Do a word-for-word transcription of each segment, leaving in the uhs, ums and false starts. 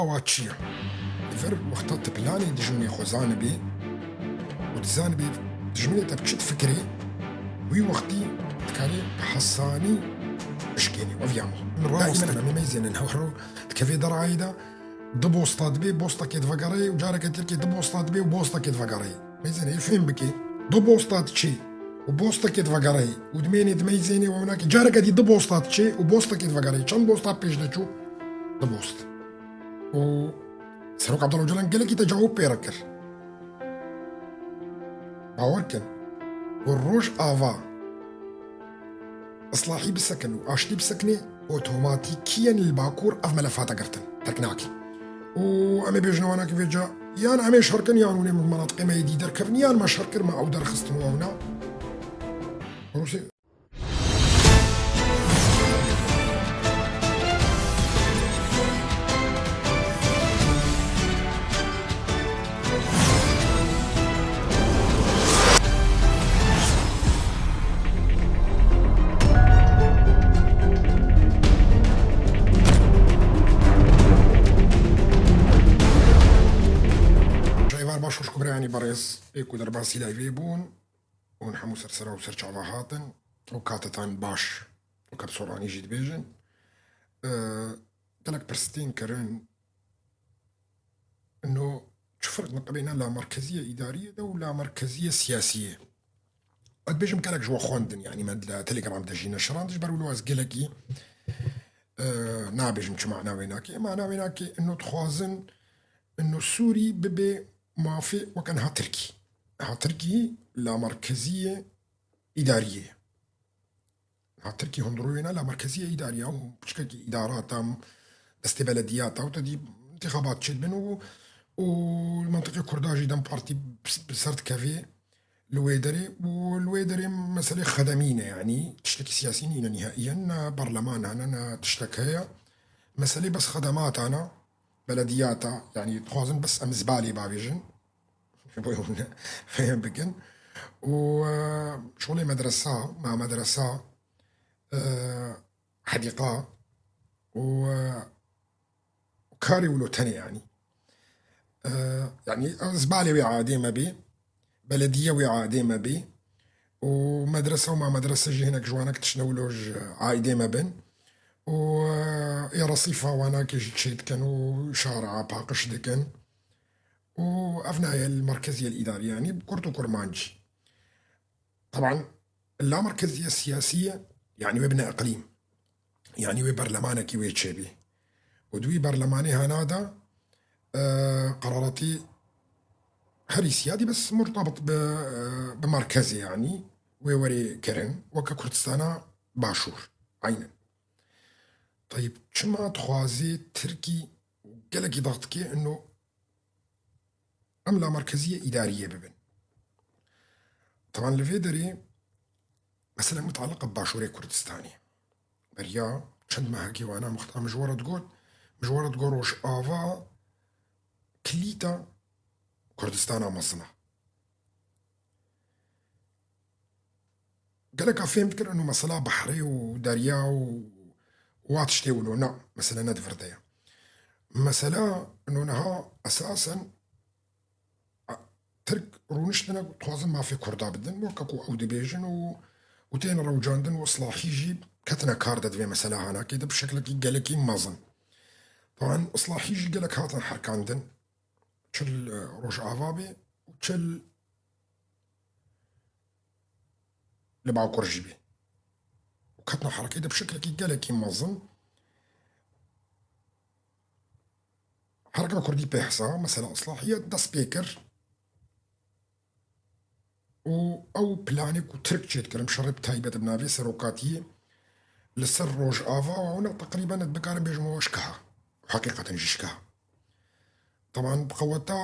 awa çi ye? Li vir wexta tu planê dijminê xwe zanibî û tu zanibî dijminê te bi çi difikirê, wî wextî dikarî bi hesanî bişkênî. Ev ya min. Min daîmen rawestîne. Em ê meyzênin hewro dikevê derayê de, du bosta dibê, bostekê divegerê û careke tirkê du bosta dibê û bostekê divegerê. Meyzênê fêm bikê. Du bosta diçê û bostekê divegerê û dimênê dimeyzênê û winakê. Careke dî du bosta diçê û bostekê divegerê. Çend bosta pêş de çû? Du bost. Û Serok Abdullah Ocalan gelekî te cawab pê re kir. Bawer kin. Û Rojava islahî bisekin û aştî bisekinê, otomatîkiyen li Bakur ev melefata girtin. Terk nakin. Û em ê bêjin wanakî vêca, yan em ê şer kin, yan hûn ê min menatiqê me yê dî derkevin, yan me şer kir, me ew derxistin û ew na. Rûsê Şevê êvar baş, xweşik û birayê bêrîz, ê ku derbasî layvê bûn, hûn hemû ser sera û ser çava hatin û katetan baş û kep soranî jî dibêjin. Ee, gelek pirs tên kirin, ino çi ferq niqebêna lamerkezîye îdarî ye de û lamerkezîye siyasî ye? Ez dibêjim gelek ji we xwendin, yanî me li Telegram de jî neşirand, ji ber wilo ez gelekî, e, nabêjim çi mana wê nake. Mana wê nake, ino dixwazin, ino Sûrî bibe mafê weke niha Tirkî. Niha Tirkî lamerkezîye îdarî ye. Ha, Tirkî hundirûyê ne, la merkezî ye îdarî ya û piçkekî îdarata, destê belediyata û te dî intixabat çêdibin û, û li mentiqê Kurda jî DEM Partî bi ser dikevê li wê derê û li wê derê meselê xedemî ne, yanî tiştekî siyasî nîne nihaiyen, ne berleman hene, ne tiştek heye. Meselê bes xedemata ne, belediyata, yanî dixwazin bes em zibalê bavêjin. Ji bo hûn fêm bikin. Û, e, şolê medresa, ma medresa, e, hedîqa û, e, karê wilo tenê yanî. E, yanî zibalê wê aidê me bê, belediye wê aidê me bê. Û medrese û ma medrese jî hinek ji wanek tiştine wilo ji aidê me bin. Û, e, ê resîfa wanakê jî çê dikin û şara paqij dikin. û ev nayê li merkezî îdarî, yanî bi kurt û kurmancî. Teban, la merkezîye siyasî ye, yanî wê bine iqlîm. Yanî wê berlemanekî wê çêbî. Û di wî berlemanê hana de, e, qeraratî herî siyadî bes murtabit bi, e, bi merkezê, yanî wê werê kirin, weke Kurdistana Başûr. Aynen. Tayîb, çima dixwazê Tirkî gelekî daxtikê ino em lamerkezîye îdariyê bibin. Teban li vê derê meselek mutaliq bi Başûrê Kurdistanê. Beriya çend mehekî wana mixtar min ji we re digot, min ji we re digot Rojava kilîta Kurdistana mezin e. Geleka fêm dikir ino mesela behrê û derya û wa tiştê wilo. Na, mesele ne di vir de ye. Mesele ino niha esasen, a, Tirk rûniştine ku dixwazin mafê Kurda bidin, weke ku ew dibêjin û, û tên rewcandin û Islahî jî ketine kar de di vê mesela hanakê de bi şeklekî gelekî mezin. Teban Islahî jî gelek hatin herkandin. Çi li Rojava bê û çi li Bakur jî bê. Û ketina herekê de bi şeklekî gelekî mezin. Hereka Kurdî P H S, mesela Islahiyet dest pê kir. Û ew planê ku Tirk çêdikirin, bi şerê bi taybet bi navê serokatiyê li ser Rojava û ewna teqrîben ez bikarim bêjim ew şikeha. Heqîqeten jî şikeha. Teban bi qeweta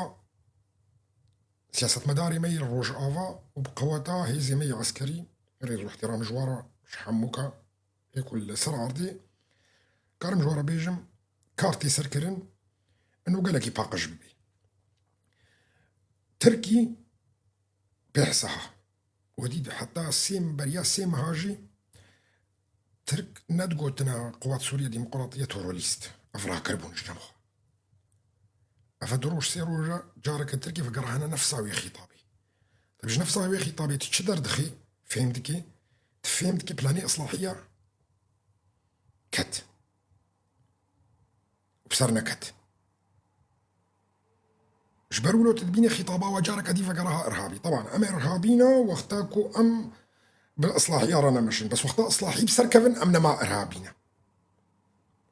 siyasetmedarê me yê li Rojava û bi qeweta hêzê me yê eskerî, rêz û îhtîram ji wan re, ji hemûka ê ku li ser erdê, karim ji wan re bêjim, kar tê ser kirin, ino gelekî paqij bibê. Tirkî P H S ha. Wedî de heta sê, beriya sê meha jî Tirk nedigotina Quwat Sûriye Demokratî ye terorîst. Ev rakir bûn ji cem xwe. Ve du roj sê roja careke Tirkî vegerahane nefsa wê xîtabê. Tabi ji nefsa wê xîtabê tu çi derdixî, fêm dikî? Tu fêm dikî planê islahiya ket. Û bi ser neket. Ji ber wilo tu dibînî xîtaba we careke dî vegera ha irhabî. Teban em ê irhabî ne wexta ku em bi islahiya re nemeşin. Bes wexta islahî bi ser kevin em nema irhabî ne.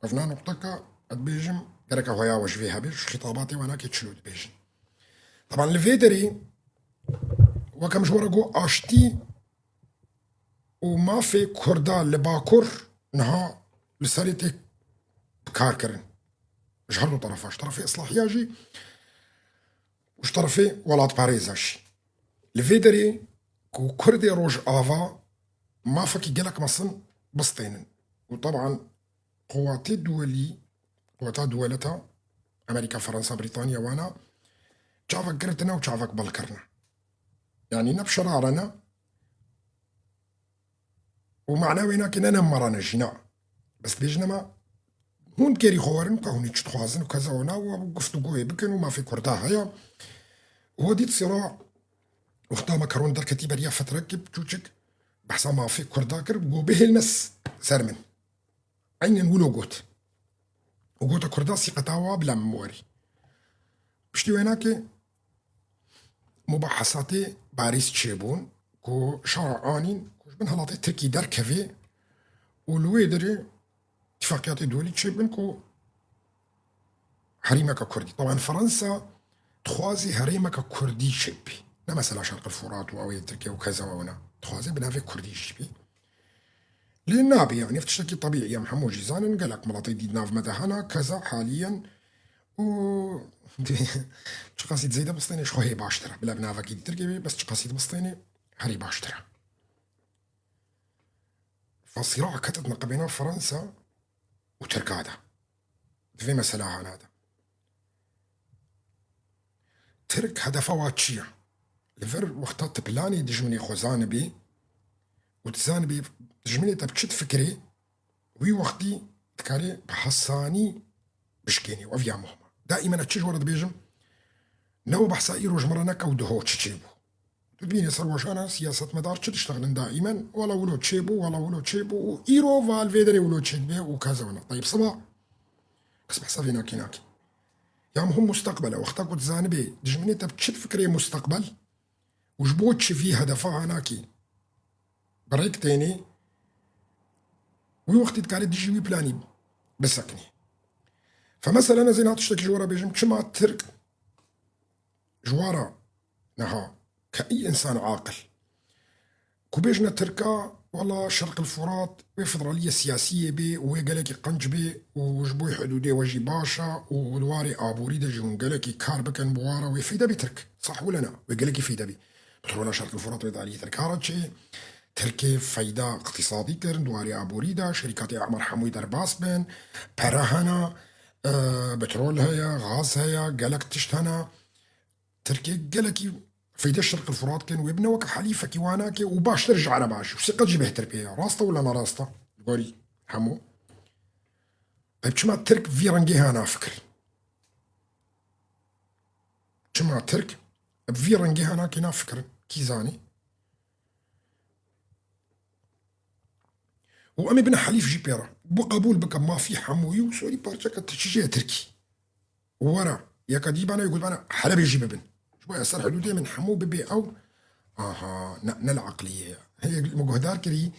Ev na nuqteka ez dibêjim gereke hoya we ji vê hebê, ji xîtabatê we nake çilo dibêjin. Teban li vê derê weke min ji we re got aştî û mafê Kurda li Bakur niha li serê tê kar kirin. Ji her du terefa, ji terefê islahiya jî û ji terefê welatparêza jî. Li vê derê ku Kurdê Rojava mafekî gelek mezin bistênin û teban quwatê duwelî, quweta duweleta Amerîka, Fransa, Brîtanya wana çavek girtine û çavek bal kirine. Yanî ne bi şerare ne û mana wê nake ne ne merane jî ne. Bes dibêjine me hûn dikerî xwe werin ka hûn ê çi dixwazin û keza wana û guftûgoyê bikin û mafê Kurda heye. Û we dît sira wexta Macron derketî beriya fetrekî biçûçik behsa mafê Kurda kir, got bihêlne s-, ser min. Eynen wilo got. Û gote Kurda sîqeta wa bila min werî. Piştî wênakê mubahesatê Parîs çêbûn ku şara anîn ku ji bin hilatê Tirkî derkevê û li wê derê tifaqiyatê dewlî çêbin ku herêmeke Kurdî. Teban Fransa dixwazî herêmeke Kurdî çêbî. Ne mesela Şerqil Furat û ew ê Tirkiye û keza wana. Dixwazê bi navê Kurdî çêbî. Lê nabê, yanî ev tiştekî tebîî ye, em hemû jî zanin, gelek miletê dî di nav me de hene, keza haliyen û çiqasî zêde bistêne ji xwe hê baştir e. Bila bi navekî dî Tirkê bê, bes çiqasî dibistêne herî baştir e. Fasîra ketitine qebêna Fransa û Tirka de. Di vê mesela hana de. Tirk hedefa wa çi ye? Li vir wexta tu planê dijminê xwe zanibî û tu zanibî dijminê te bi çi difikirê, wî wextî dikarî bi hesanî bişkênî û ev ya muhim e. Daîmen ez çi ji we re dibêjim, ne we behsa îro ji min re neke û diho çi çêbû. Tu dibînî serweşana siyasetmedar çi diştexilin daîmen, wela wilo çêbû, wela wilo çêbû û îro va li vê derê wilo çêdibe û keza wina. Teyb siba, kes behsa vê nakê nakê. Ya muhim musteqbel e. Wexta ku tu zanibê dijminê te bi çi difikirê musteqbel û ji bo çi vî hedefa hanakî bi rêk tênî, wî wextî dikarî dijî wî planî bisekinî. Fe meselen ez ê niha tiştekî ji we re bêjim, çima Tirk ji we re niha ke î însan aqil. Ku bêjine Tirka, wela Şerqil Furat wê federaliyê siyasiyê bê û wê gelekî qenc bê û ji bo hudûdê we jî baş e û di warê aborî de jî hûn gelekî kar bikin bi wa re wê feyde bî Tirk. Sah wile ne, wê gelekî feyde bî. Petrola Şerqil Furat wê di aliyê Tirka re çê. Tirkê feyda iqtîsadî kirin di warê aborî de, şerîkatê Amer hemûyî derbas bin, pere hene, e, petrol heye, gaz heye, gelek tişt hene. Tirkê gelekî feyde Şerqil Furat kirin, wê bine weke helîfekî wana ke û baştir ji Ereba jî û siqet jî bêhtir pê ye. Rast e wila ne rast e? Li gorî hemû. Ev çima Tirk vî rengê ha nafikir? Çima Tirk bi vî rengê ha nake nafikirin? Kî zanî? Û em ê bine helîf jî pê re. Bo qebûl bike mafî hemûyî û sorî parçeke ti çi jê Tirkî. Were, yeka dî bana, yê gotbana Helebê jî bibin. Ji bo ya ser hudûdê min hemû bibê ew. Aha, ne, ne li eqliyê ye. Heye min guhdar kirî,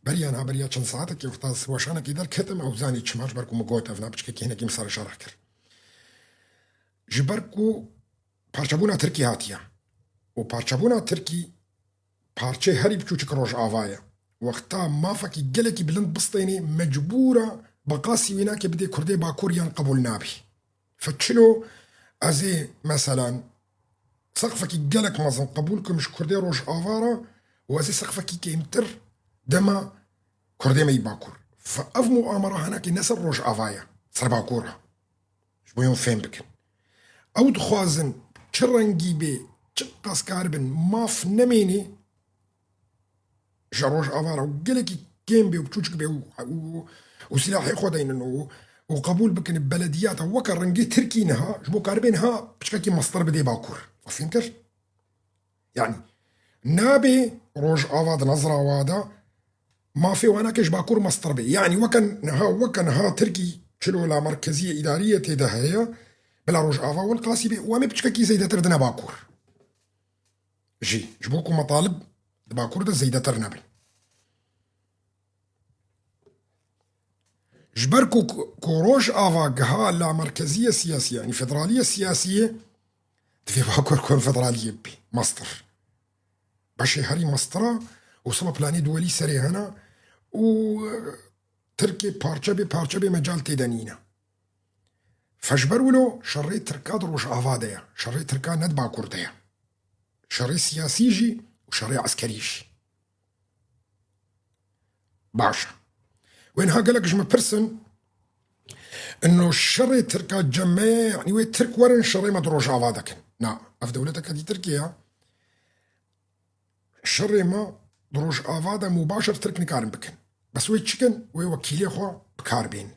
beriya niha, beriya çend saetekê wexta weşanekê derketim, ew zanî çima, ji ber ku min got ev na piçkekî hinekî min ser şerh kir. Ji ber ku parçebûna Tirkî hatiye. Û parçebûna Tirkî parçeyê herî biçûçik Rojava ye. Wexta mafekî gelekî bilind bistênê, mecbûr e bi qasî wê nake bidê Kurdê Bakur yan qebûl nabî. Fe çilo ez ê, meselan, seqfekî gelek mezin qebûl kim ji Kurdê Rojava re û ez ê seqfekî kêmtir dema Kurdê me yî Bakur. Fe ev muamera hinekî ne ser Rojava ye, ser Bakur e. Ji bo hûn fêm bikin. Ew dixwazin çi rengî bê, çi qas karibin, maf nemênê ji Rojava re û gelekî kêm bê û biçûçik bê û, û, û silahê xwe deynin û û qebûl bikin belediyata weke rengê Tirkî niha, ji bo karibê niha piçkekî mestir bidê Bakur. We fêm kir? Yanî, nabê Rojava di nezra wa de mafê wana ke ji Bakur mestir bê. Yanî, weke niha, weke niha Tirkî çilo la merkeziyê îdariyê tê de heye, bila Rojava welqasî bê û em ê piçkekî zêdetir dine Bakur. Jî, ji bo ku metalib di Bakur de zêdetir nebin. Ji ber ku, ku Rojava giha la merkeziyê siyasî, yanî federaliyê siyasî ye, divê Bakur konfederaliyê bibê, mestir. Beşê herî mestira û sima planê duwelî serê hene û, e, Tirkê parçe bê, parçe bê mecal tê de nîne. Fe ji ber wilo şerê Tirka di Rojava de ye. Şerê Tirka ne di Bakur de ye. Şerê siyasî jî û şerê eskerî jî. Baş e. Wê niha gelek ji min pirsin, ino şerê Tirka cem me ye, yanî wê Tirk werin şerê me di Rojava de kin. Na, ev dewleteke dî Tirkiye ya. Şerê me di Rojava de mubaşir Tirk nikarin bikin. Bes wê çi kin? Wê wekîlê xwe bi kar bên.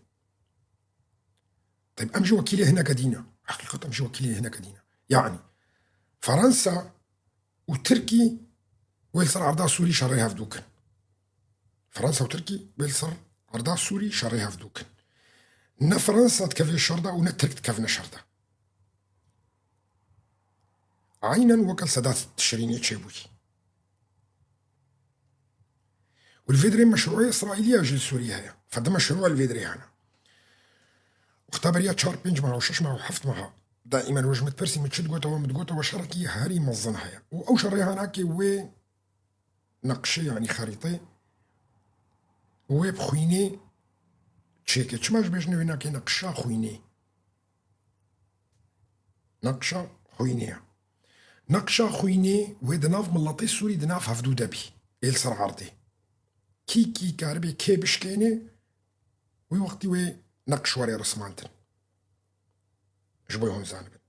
Teb em jî wekîlê hineke dî ne. Heqîqet em jî wekîlê hineke dî ne. Yanî, Fransa û Tirkî wê li ser erda Sûrî şerê hevdû kin. Fransa û Tirkî wê li ser erda Sûrî şerê hevdû kin. Ne Fransa dikeve şer de û ne Tirk dikevine şer de. Aynen weke li Sedat Tişrînê çêbûyî. Û li vê dirê meşrûê Îsraîlî ya jî li Sûriyê heye. Fedi meşrû li vê dirê hene. Wexta beriya çar pênc meha û şeş meha û heft meha daîmen we ji min dipirsî min çi digotewe, min digotewe şerekî herî mezin heye. Û ew şerê hanakê wê neqşê, yanî xerîtê, wê bi xwînê çêke. Çima ji bêjinê wê nake neqşa xwînê? Neqşa xwînê ye. Neqşa xwînê wê di nav miletê Sûrî di nav hevdû de bî. Ê li ser erdê. Kî kî karibê kê bişkênê, wî wextî wê neqş were rismandin. Ji bo hûn zanibin.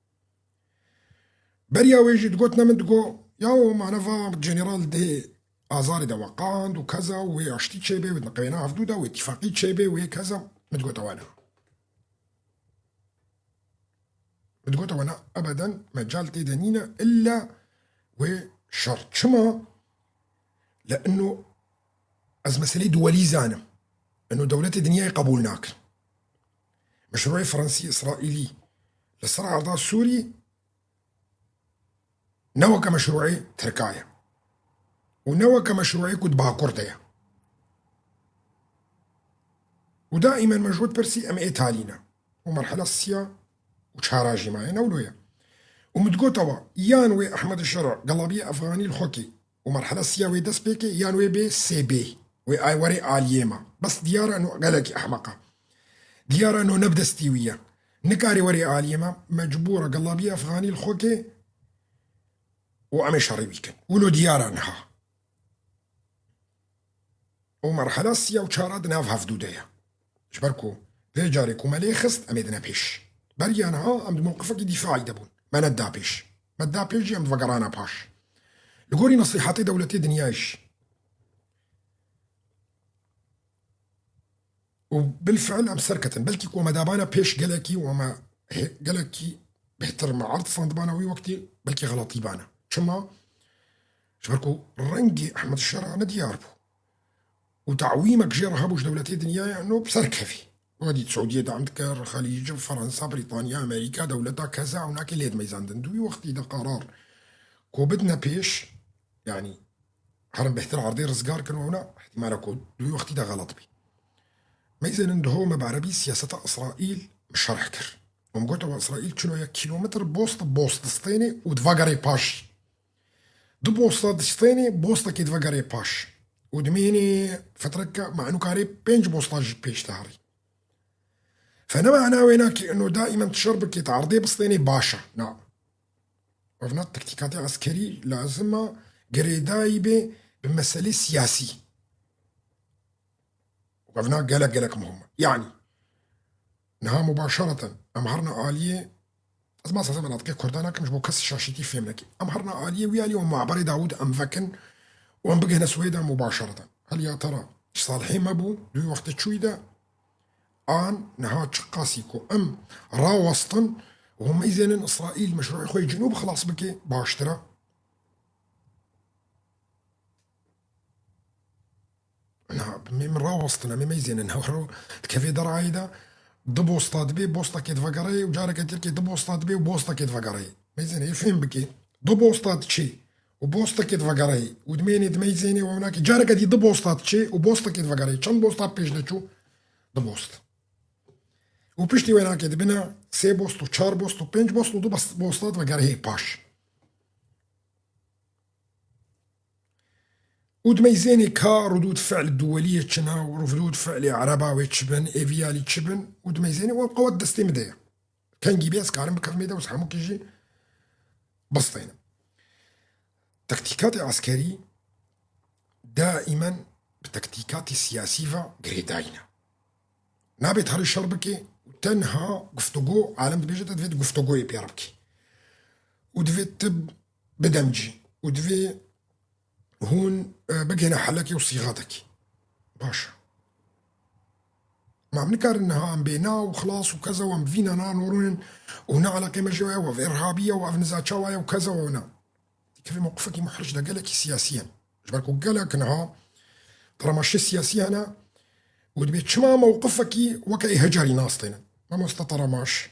Beriya wê jî digotine min digo, yaw, mane va general dê azarê de weqand û keza û wê aştî çêbê, wê di nqewêna hevdû de, wê tîfaqî çêbê, wê keza, min digote wana. Min digote wana ebeden mecal tê de nîne, illa wê şer. Çima? Li ino ez meseleyê duwelî zanim. Ino dewletê dinyayê qebûl nakin. Meşrûê Fransî, Îsraîlî li ser erda Sûrî ne weke meşrûê Tirka ye. Û ne weke meşrûê ku di Bakur de ye. Û daîmen me ji we dipirsî em ê talî ne. Û merhela siya û çara jî maye ne wilo ye. Û min digote we, yan wê Ehmed Şera, gelabiyê Efxanî li xwe kê û merhela siya wê dest pê kê, yan wê bê sê bê. Wê ay werê aliyê me. Bes diyar e no gelekî ehmeq e. Diyar e no ne bi destî wî ye. Nikarê werê aliyê me, mecbûr e gelabiyê Efxanî li xwe kê û em ê şerî wî kin. Wilo diyar e niha. Û merhela siya û çara di nav hevdû de ye. Ji ber ku vê carê ku me lê xist, em ê dine pêş. Beriya niha em di mewqifekî dîfaî de bûn. Me neda pêş. Me da pêş jî em vegerana paş. Li gorî nesîhetê dewletê dinyayê jî. Û bilfiil em serketin. Belkî ku me dabana pêş gelekî û me hê-, gelekî bêhtir me erd standibana wî wextî belkî xelatî bana. Çima? Ji ber ku rengê Ehmed Şera ne diyar bû. Û te'wîmek jê re hebû ji dewletê dinyayê eno bi ser kevî. We dît Siûdiyê dam dikir, Xelîc, Fransa, Brîtanya, Amerîka, dewleta keza ewnakê lê dimeyzandin. Di wî wextî de qarar ku bidine pêş, yanî herin bêhtir erdê rizgar kin û ewna îhtîmala ku di wî wextî de xelet bî. Meyzênin diho me bi erebî siyaseta Îsraîl min şerh kir. Û min gote we Îsraîl çilo yek kîlometr bost bost distênê û divegerê paş. Du bosta distênê, bostekê divegerê paş. Û dimênê fetreke me enû karê pênc bosta jî pêş diherî. Fe ne mana wê nake ino daîmen tu şer bikê, tu erdê bistênê baş e. Na. Ev ne taktîkatê eskerî lazim e girêdayî bê bi meselê siyasî. Ev ne gelek gelek muhim e. Yanî, niha mubaşereten em herine aliyê, ez masa zê menatiqê Kurdan nakim ji bo kes şaşîtî fêm nekî. Em herine aliyê wî alî û maberê Dawûd em vekin û em bigihne Swêda mubaşereten. Heliya te re ji Salihê me bû, di wî wextê çûyî de An niha çiqasî ku em rawestin û meyzênin Îsraîl meşrûê xwe yê Cinûb xilas bike, baştir e. Na, em ê rawestin, em ê meyzênin. Hewro dikeve derayê de, du bosta dibe, bostekê divegerê û careke Tirkê du bosta dibe û bostekê divegerê. Meyzênê, fêm bike. Du bosta diçe û bostekê divegerê û dimênê dimeyzênê û winakê careke dî du bosta diçe û bostekê divegerê. Çend bosta pêş de çû? Du bost. Û piştî wê nakê dibine sê bost û çar bost û pênc bost û du bost, bosta divegerê hê paş. Û dimeyzênê ka ridûd fi'l duweliyê çi ne û ridûd fi'lê ereba wê çi bin, êviyalî çi bin û dimeyzênê wan qewet destê min de ye. Kengî bê ez karim bikevim ê de û hemûkî jî bistênim. Tektîkatê eskerî daimen bi tektîkatê siyasî ve girêdayî ne. Nabê tu herî şer bikê û tenha guftûgo, alem dibêje te divê tu guftûgoyê pê re bikî. Û divê tu bidemcî. Û divê hûn, e, bigihine helekê û sîxetekî. Baş e. Ma em nikarin niha em bê na û xilas û keza û em vîna nan û rûnin û ne eleqê me ji we ye, we vêrhabî ye û ev niza çawa ye û keza û ne. Dikevê mewqifekî muhric de gelekî siyasî hene. Ji ber ku gelek niha teremaşê siyasî hene û dibê çima mewqifekî weke ê hecarî nastênin. Mamoste Teremaş,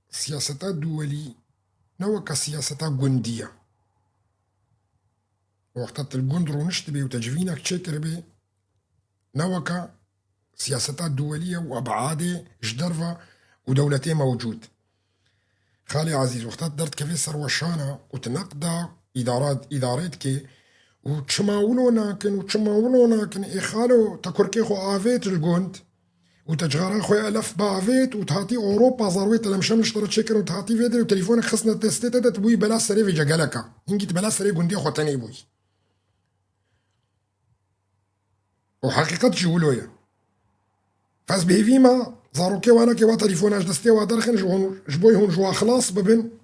siyaseta duwelî ne weke siyaseta gundî ye. Wexta tu li gund rûniştibê û te civînek çêkiribê, ne weke siyaseta duwelî ye û ebadê ji derve û dewletê mewcûd. Xalê Ezîz, wexta tu derdikevê ser weşana û tu neqda îdara, îdarê dikê û çima wilo nakin û çima wilo nakin, ê xalo, te kurkê xwe avêt li gund û te cixara xwe elef bavêt û tu hatî Ewropa, zarwê telemşem li ji te re çêkirin û tu hatî vê derê û telefona xistine destê te de, tu bûyî bela serê vê cegeleka. Hingî tu bela serê gundê xwe tenê bûyî. Û heqîqet jî wilo ye. Ez bi hêvî me zarokê wanakê wa telefona ji destê wa derxin, ji hûn, ji bo hûn ji wa xilas bibin.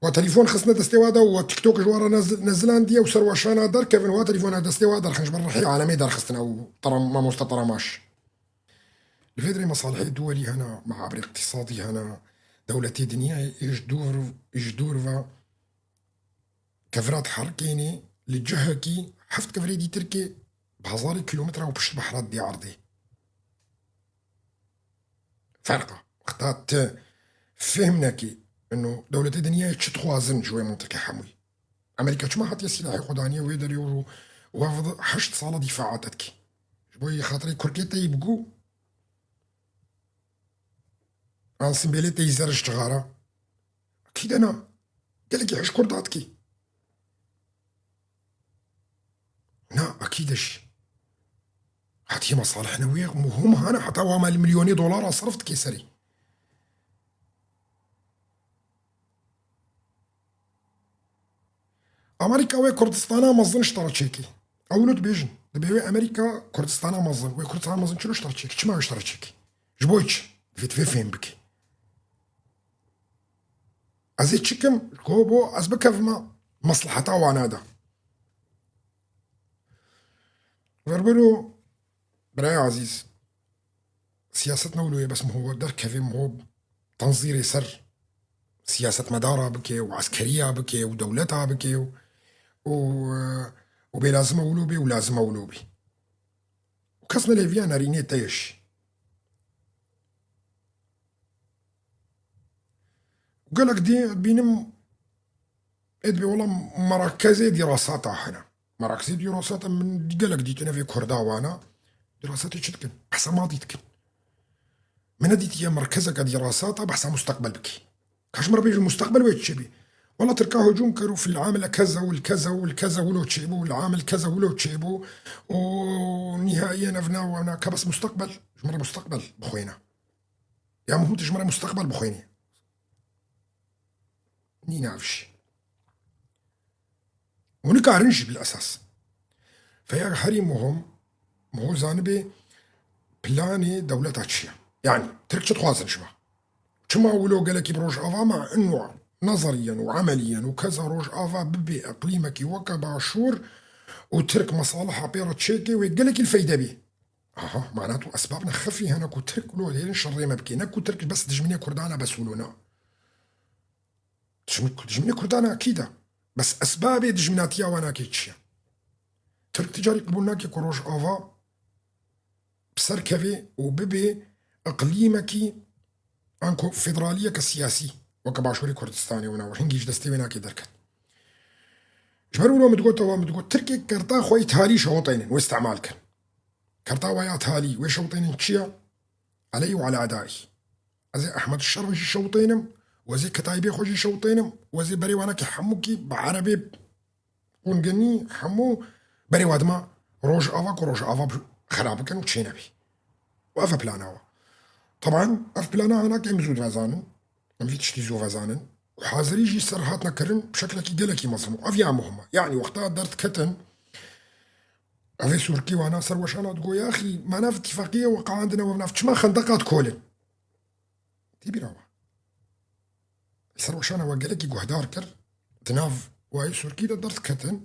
Wa telefon xistine destê wa de û wa TikTok ji wa re nez-, nezilandiye û ser wa şana derkevin, wa telefona destê wa derxin, ji ber rihê alemê derxistine û Tara-, mamoste Teremaş. Li vê derê mesalihê duwelî hene, mehabirê iqtîsadî hene, dewletê dinyayê ê ji dûr, ê ji dûr ve kevira diherikênê li cihekî heft kevirê dî Tirkê bi hezarê kîlometre û pişt behra dê erdê. Ferq e. Wexta tu fêhm nekî, ino dewletê dinyayê çi dixwazin ji wê mintike hemûyî. Amerîka çima hatiye sîlahê xwe daniye wê derê û, û ev heşt sala dîfaat dikî? Ji bo yê xatirê kurkê te yî bigû? An simbêlê te yî zer ji cixara? Ekîd e na. Gelekî hişk kurda dikî. Na, ekîd e jî. Hatiye mesalih ne wê muhim hane heta wa me li milyonê dolara serf dikê serê. Amerîka wê Kurdistana mezin ji te re çêkê. Ew wilo dibêjin. Dibê wê Amerîka Kurdistana mezin. Wê Kurdistana mezin çilo ji te re çêkê? Çima wê ji te re çêkê? Ji bo çi? Divê tu vê fêm bikî. Ez ê çi kim? Ko bo ez bikevime mesleheta wana de. Verbero, biraya ezîz, siyaset ne wilo ye, bes miho derkeve, miho tenzîrê ser siyasetmedara bike û eskeriya bike û dewleta bike û, û, û bê lazim e wilo bê û lazim e wilo bê. Û kes nelêviya nerînê te ye jî. Û gelek dî dibînim, ê dibê wela merakezê dîrasata hene. Merakezê dîrasata min gelek dîtine vê kurda wana. Dîrasatê çi dikin? Behsa madî dikin. Min nedîtiye merakezeke dîrasata behsa musteqbel bike. Ka ji min re bêjin musteqbel wê çi çêbî? Wela Tirka hicûm kir û fil amil keza û keza û keza wilo çêbû, li amil keza wilo çêbû û nihaiyen ev na wana ke bes musteqbel, ji min re musteqbel bixwêne. Ya muhim tu ji min re musteqbel bixwênî. Nîne ev jî. Û nikarin jî bil esas. Feya herî muhim, miho zanibê planê dewleta çi ye? Yanî, Tirk çi dixwazin ji me? Çima wilo gelekî bi Rojava me inwa nezeriyen û emeliyen û keza Rojava bibe eqlîmekî weke Başûr û Tirk mesaliha pê re çêke wê gelekî li feyde bî. Aha, mana tu esbab ne xefî hene ku Tirk lo hêrin şerê me bike. Ne ku Tirk bes dijminê Kurdan e bes wilo na. Dijmin-, dijminê Kurdan e ekîd e. Bes esbabê dijminatiya wan nake çi ye? Tirk ti carî qebûl nake ku Rojava bi ser kevê û bibê iqlîmekî anko federaliyeke siyasî weke Başûrê Kurdistanê wina û hingî ji destê wê nake derket. Ji ber wilo min digot, ewa min digot, Tirkê kerta xwe îthalî şewiteynin û îstemal kin. Kerta we ya talî wê şewiteynin çi ye? Aleyhî û ala adaî. Ez ê Ehmed Şer ve jî şewiteynim û ez ê ketaybê xwe jî şewiteynim û ez ê berê wanakî hemûkî bi erebê Hûn genî hemû berê wa dima Rojava ku Rojava bi-, xera bikin û çênebî. Û ev e plana wa. Teban ev plana hana ke em zû vezanin, em vî tiştî zû vezanin û hazirî jî ser hatine kirin bi şeklekî gelekî mezin û ev ya muhim e. Yanî wexta derdiketin, ev ê sûrkî wana ser weşana digo, ya axî, ma nav îtîfaqiyê we qeandine we nav çima xendeqa dikolin? Tê bîra we. Li ser weşana we gelekî guhdar kir, di nav wayê sûrkî de derdiketin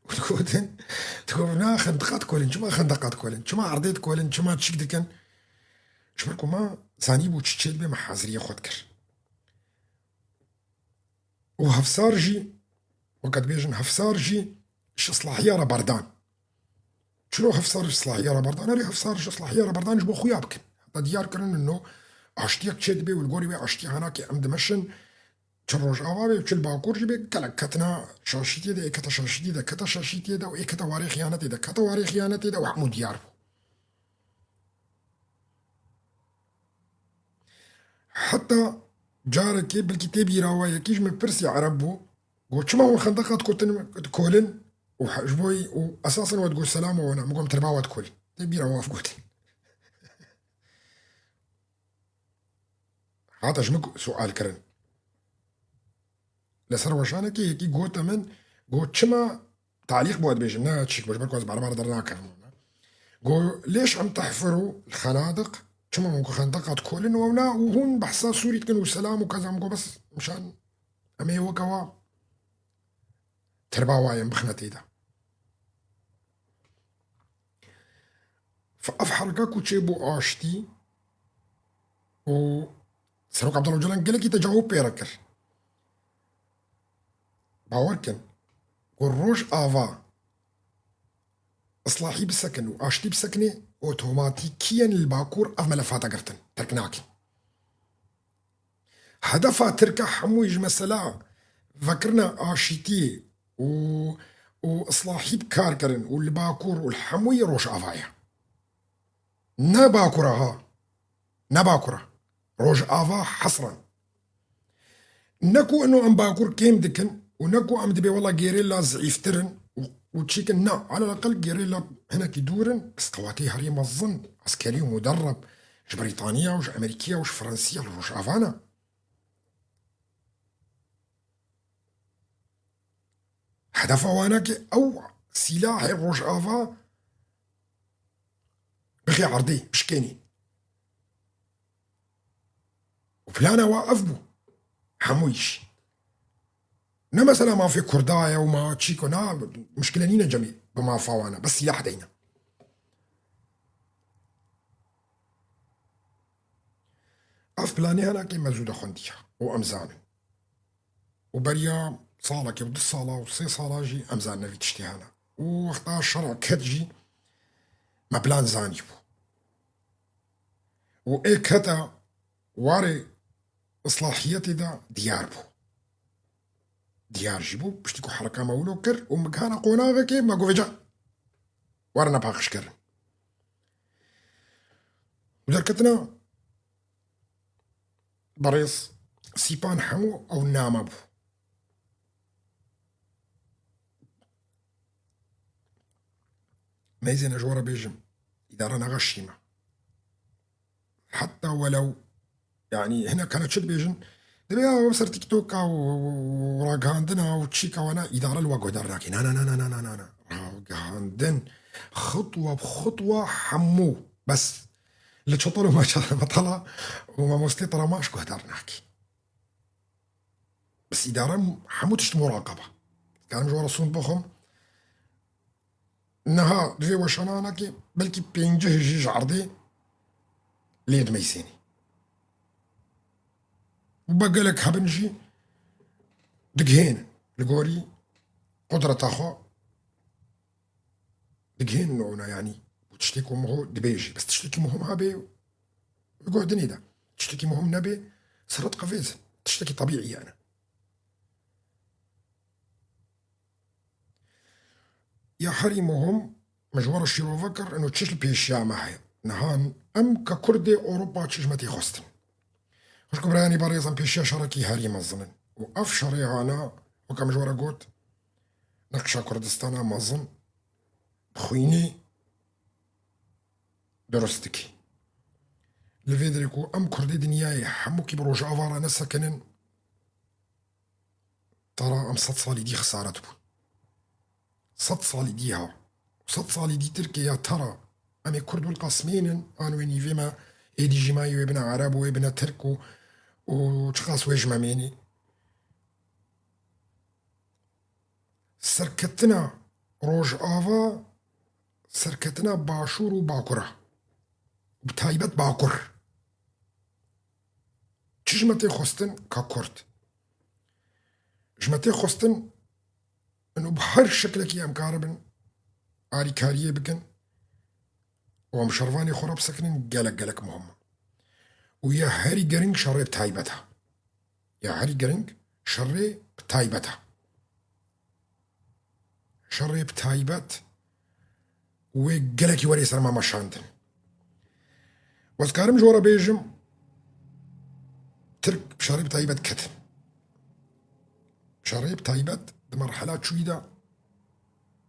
û digotin, digot, na xendeqa dikolin, çima xendeqa dikolin, çima erdê dikolin, çima çîk dikin? Ji ber ku me zanîbû çi çê dibe, me haziriyê xwe dikir. Û Hevsar jî, weke dibêjin, Hevsar jî ji islahiya re berdan. Çilo Hevsar ji islahiya re berdan? Erê, Hevsar ji islahiya re berdan ji bo xuya bikin. Heta diyar kirin no aştiyek çê dibe û li gorî wê aştiya hanakê em dimeşin, çi Rojava be, çi li Bakur jî be, gelek ketina şaşîtiyê de, ê kete şaşîtiyê de, kete şaşîtiyê de û ê kete warê xiyanetê de, kete warê xiyanetê de û hemû diyar bû. Heta carekê belkî tê bîra we yekî ji min pirsî ereb bû, got, çima hûn xendeqa dikotin, dikolin û he-, ji bo û esasen we digot selam we ne, min got, tirba we dikolin. Tê bîra we ev gotin. Hate ji min sual kirin. Li ser weşanekê yekî gote min, got, çima talîq bû dibêjin, ne çîk bû, ji ber ku ez berbar dernakevim. Got, ليش عم تحفروا الخنادق? Çima hûn ku xendeqa dikolin û ew na û hûn behsa Sûrî dikin û selam û keza? Min got, bes mişan em ê weke wa tirba wayên bixine tê de. Fe ev hereka ku çêbû aştî û Serok Abdullah Ocalan gelekî tecawub pê re kir. Bawer kin, ku Rojava islahî bisekin û aştî bisekinê, otomatîkiyen li Bakur ev melefata girtin, terk nakin. Hedefa Tirka hemûyî ji mesela vekirina aşîtiyê û, û islahî bi kar kirin û li Bakur û li hemûyî Rojava ye. Ne Bakur e ha. Ne Bakur e. Rojava hesran. Ne ku ino em Bakur kêm dikin û ne ku em dibê wela gerîla zîftir in û, û çîkin, na, alel eqel gerîla hinekî dûr in, bes qewatê herî mezin, eskerî û muderreb ji Brîtaniya û ji Amerîkiya û ji Fransiya li Rojava ne. Hedefa wana ki ew sîlahê Rojava bixê erdê, bişkênî. Û plana wa ev bû. Hemû îş. Ne mesela mafê Kurda ye û ma çîko, na, muşkile nîne cemî bi mafa wan e, bes sîlah deyne. Ev planê hene ke me zû de xwendiye û em zanin. Û beriya salekê û du sala û sê sala jî em zanine vî tiştê hene. Û wexta şera ket jî me plan zanîbû. Û ê keta warê islahiyetê de diyar bû. Diyar jî bû, piştî ku hereka me wilo kir û min gihana qonaxekê, me got, vêca were ne paqijkirin. Û derketina berêz Sîpan hemû ew name bû. Meyzên ez ji we re bêjim, îdare nexe şîme. Heta welew, yanî hinek hene çi dibêjin, dibê ya ew ser TikToka û, û, û ragihandina û çîka wana îdare li we guhdar nake. Na, na, na. Ragihandin, xutwe bi xutwe hemû. Bes li çitil û meçala, metala û mamostê te re maş guhdar nake. Bes îdare hemû tişt muraqebe. Karim ji we re sûnd bixwim. Niha di vê weşananekê belkî pêncî jî ji erdê lê dimeysênî. Û be gelek hebin jî digihên li gorî qudreta xwe digihên ona, yanî û tiştê ku miho dibêjî. Bes tiştekî muhim hebe li guhdinê de. Tiştekî muhim nebe, seret qevêzin. Tiştekî tebîî ye ne. Ya herî muhim, min ji we re şîrove kir, ino çi ji pêşiya me heye. Niha em ke Kurdê Ewropa çi ji me tê xwestin. Xwişk û birayanî berêz, em pêşiya şerekî herî mezin in. Û ev şerê hana, weke min ji we re got, neqşa Kurdistana mezin bi xwînê durust dikî. Li vê derê ku em Kurdê dinyayê hemûkî bi Rojava re nesekinin, tera em sed salî dî xisaret bûn. Sed salî dî ha. Sed salî dî Tirkiye ya tera. Em ê Kurd wilqas mênin, an wê nîvê me êdî jî mayî wê bine Ereb û wê bine Tirk û, û çiqas wê ji me mênî. Serketina Rojava, serketina Başûr û Bakur e. Bi taybet Bakur. Çi ji me tê xwestin ka Kurd? Ji me tê xwestin ino bi her şeklekî em karibin arîkariyê bikin û em şervanê xwe re bisekinin gelek gelek muhim e. Û ya herî giring şerê bi taybet e. Ya herî giring şerê bi taybet e. Şerê bi taybet wê gelekî werê ser me meşandin. Ez karim ji we re bêjim, Tirk bi şerê bi taybet ketin. Şerê bi taybet di merhela çûyî de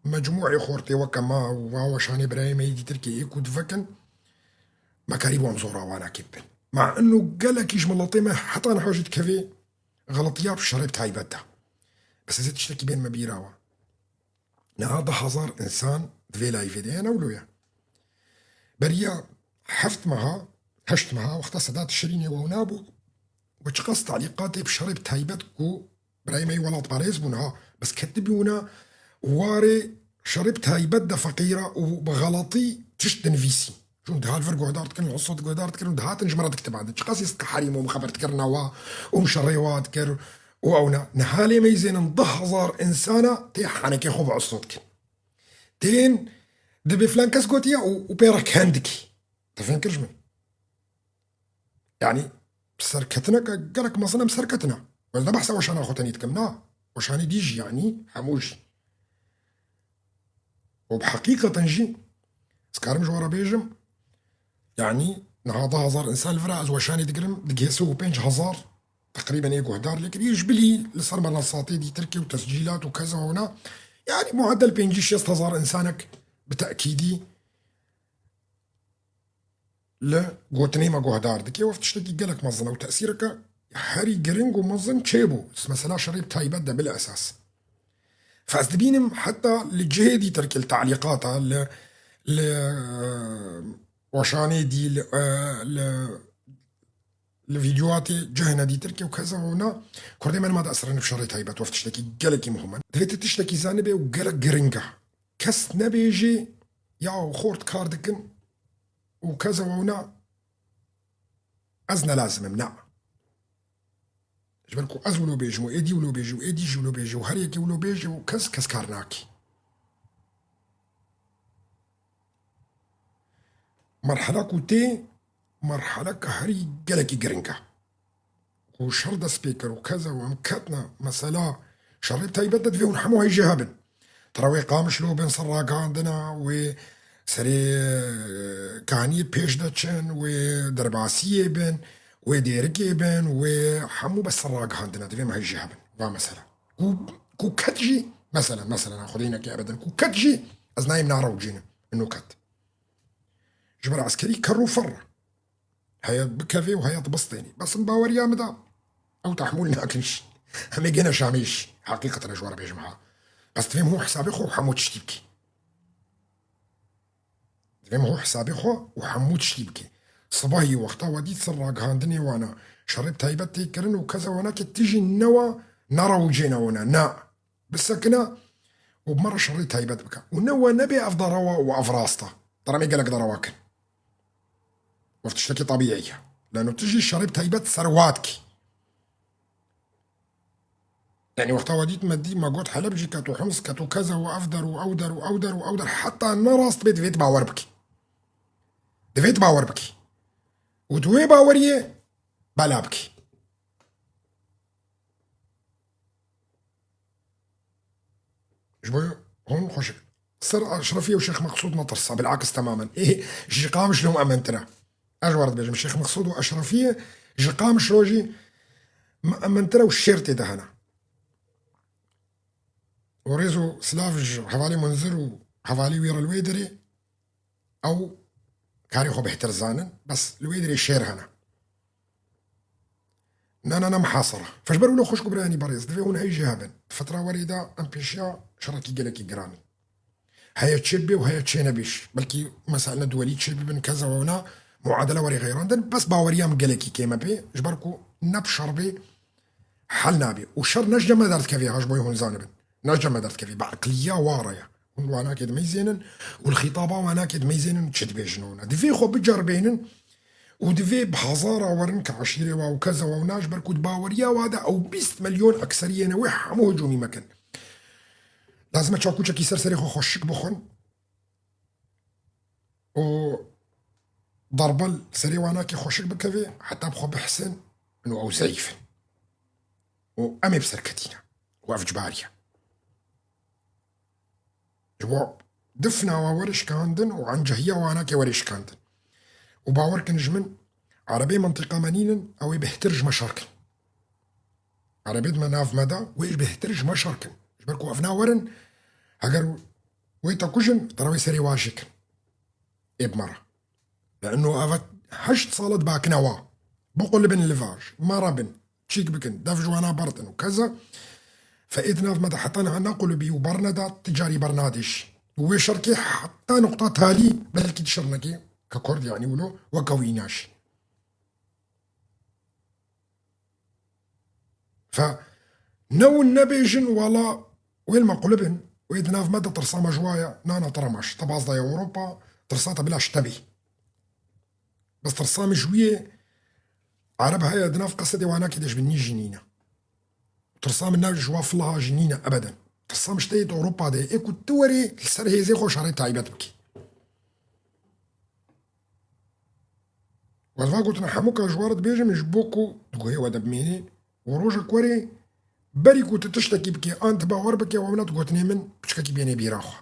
mecmûê xortê weke me û va weşanê birayê me yê dî Tirkiyê ê ku divekin, me karî bo em zora wana kê bibin. Ma ino gelekî ji miletê me heta niha jî dikevê xeletiya bi şerê bi taybet de. Bes ez ê tiştekî bên me bîra we. Niha deh hezar însan di vê layvê de ye, ne wilo ye. Beriya heft meha, heşt meha, wexta Sedat Şirînê wewna bû, we çiqas talîqatê bi şerê bi taybet ku birayê me yê welatparêz bûn ha, bes ketibûna warê şerê bi taybet de feqîra û bi xeletî tişt dinivîsî. Çûn diha li vir guhdar dikirin, li Oslo guhdar dikirin û dihatin ji me re dikitibandin. Çiqas êst ke herîm û min xeber dikirina wa û min şerê wa dikir û ewna. Niha lê meyzênin deh hezar însana tê hanekê xwe bi Oslo dikin. Tên dibê filan kes gotiye û, û pê re ken dikî. Te fêm kir ji min? Yanî serketineke gelek mezin em serketina. Ez ne behsa weşana xwe tenî dikim, na. Weşanê dî jî, yanî hemû jî. Û bi heqîqeten jî, ez karim ji we re bêjim, yanî niha deh hezar însan li vir e, ez weşanê digirim, digihê sed û pênc hezar teqrîben ê guhdar lê kirî. Ji bilî li ser menasatê dî Tirkiye û tescîlat û keza hona, yanî muedel pêncî şêst hezar însanek bi tekîdî li gotinê me guhdar dike. Ev tiştekî gelek mezin e û tesîreke herî giring û mezin çêbû. Mesela şerê bi taybet de bil esas. Fe ez dibînim heta li cihê dî Tirkiyê li talîqata, li, li, e, weşanê dî, li, e, li, li vîdyoatê cihine dî Tirkiyê û keza hona Kurdê me nima diesirin bi şerê taybet. Ev tiştekî gelekî muhim e. Divê tu tiştekî zanibê û gelek giring e. Kes nebêjê, ya xort kar dikin û keza wewna ez ne lazim im, na. Ji ber ku ez wilo bêjim û êdî wilo bêjî û êdî jî wilo bêjî û her yekê wilo bêjî û kes, kes kar nakî. Merhela ku tê, merheleke herî gelekî giring e. Ku şer dest pê kir û keza û em ketine mesela şerê taybet de divê hûn hemû heyjê hebin. Tira wê Qamişlo bin ser ragihandina, wê serê, e, Kaniyê pêş de çin, wê Derbasiyê bin, wê Dêrikê bin, wê hemû bes ser ragihandina divê me heyjê hebin. Va mesela. Ku, ku ket jî, mesela, mesela, na Xwedê neke ebeden, ku ket jî ez nayêm nara û cînim. Ino ket. Ji ber eskerî ker û fer e. Heye bikevê û heye dibistênî. Bes min baweriya min da ew tehmûl nakin jî. Em ê gêne Şamê jî. Heqîqeten ez ji we re bêjim ha. Bes divê min hû hesabê xwe û hemû tiştî bikî. Divê min hû hesabê xwe û hemû tiştî bikî. Sibahî wexta we dît ser ragihandinê wana şerê bi taybet tê kirin û keza wana ke tijî newa nara û cêna wana. Na. Bisekine û bi me re şerê taybet bike. Û ne we nebe ev derewa û ev rast e. Dere me gelek derewa kin. Ev tiştekî tebîî ye. Lano tu jî şerê bi taybet ser wa dikî. Yanî wexta we dît me dî, me got Heleb jî ket û Hims ket û keza û ev der û ew der û ew der û ew der, heta ne rast bê divê tu bawer bikî. Divê tu bawer bikî. Û tu wê baweriyê bela bikî. Ji bo hûn xweşik. Ser Eşrefiyê û Şêx Meqsûd netirsa, bilakis temamen. Ê, ji Qamişlo emintir e. Ez ji we re dibêjim, Şêx Meqsûd û Eşrefiyê ji Qamişlo jî me-, emintir e û şêr tê de hene. Û rêz û silav ji hevalê Munzir û hevalê wî re li wê derê. Ew karê xwe bêhtir zanin, bes li wê derê şêr hene. Na, na, na, mihasara. Fe ji ber wilo xwişk û birayanî berêz, divê hûn hey jê hebin. Fetra werê de em pêşiya şerekî gelekî giran in. Heye çê bê û heye çê nebî jî. Belkî mesela ne duwelî çê bibin, keza wewna muadele werê xeyrandin, bes baweriya min gelekî kêm e pê, ji ber ku ne bi şer bê, hel nabê. Û şer ne ji cem me derdikevê ha, ji bo hûn zanibin. Ne ji cem me derdikevê. Bi eqliya wa re ye. Hûn wanakê dimeyzênin û li xîtaba wanakê dimeyzênin çi dibêjin wana. Divê xwe biceribênin û divê bi hezara werin ki eşîrê wa û keza wa û na, ji ber ku di baweriya wa de ew bîst milyon ekseriyê ne wê hemû hicûmî me kin. Lazim e çakûçekî ser serê xwe xweşik bixwin. û darbe li serê wanakê xweşik bikeve, heta bi xwe bihsin, ino ew zeyîf in. Û em ê bi ser ketîne. Û ev cibarî ye. Ji bo difna wa were şikandin û encehiya wanakê were şikandin. Û bawer kin ji min, erebê mentiqa me nînin, ew ê bêhtir ji me şer kin. Erebê di me nav me de, wê ji bêhtir ji me şer kin. Ji ber ku ev nawerin, heger wê te kujin, te re wê serê wa jê kin. Ê bi me re. Le'nno eve heşt sal e dibakine wa. Biqulibin li va, ji me re bin. Çîk bikin, dev ji wana berdin û keza. Fe ê di nav me de heta niha nequlibî û berneda, ti carî bernadê jî. Û wê şerkê heta nuqta talî, belkî di şer nekê, ke Kurd, yanî wilo, weke wî naşî. Fe ne hûn nebêjin, wala wê li me qulibin, wê di nav me de tirsa me ji wa ye, na, na, te re maş, te baz daye Ewropa, tirsa te bila ji te bê. Bes tirsa min ji wî yê, Ereb heye di nav qesedê wanakê de ji bin nî jî nîne. Tirsa min ne ji wa filaha jî nîne ebeden. Tirsa min ji te yê di Ewropa de ye, ê ku tu werê li ser hêzê xwe şerê taybet bikî. Wez va gotina hemûka ji we re dibêjim, ji bo ku di guhê we de bimênê û rojek werê berî ku tu tiştekî bikê an tu bawer bikê, wewna di gotinê min piçkekî bênê bîra xwe.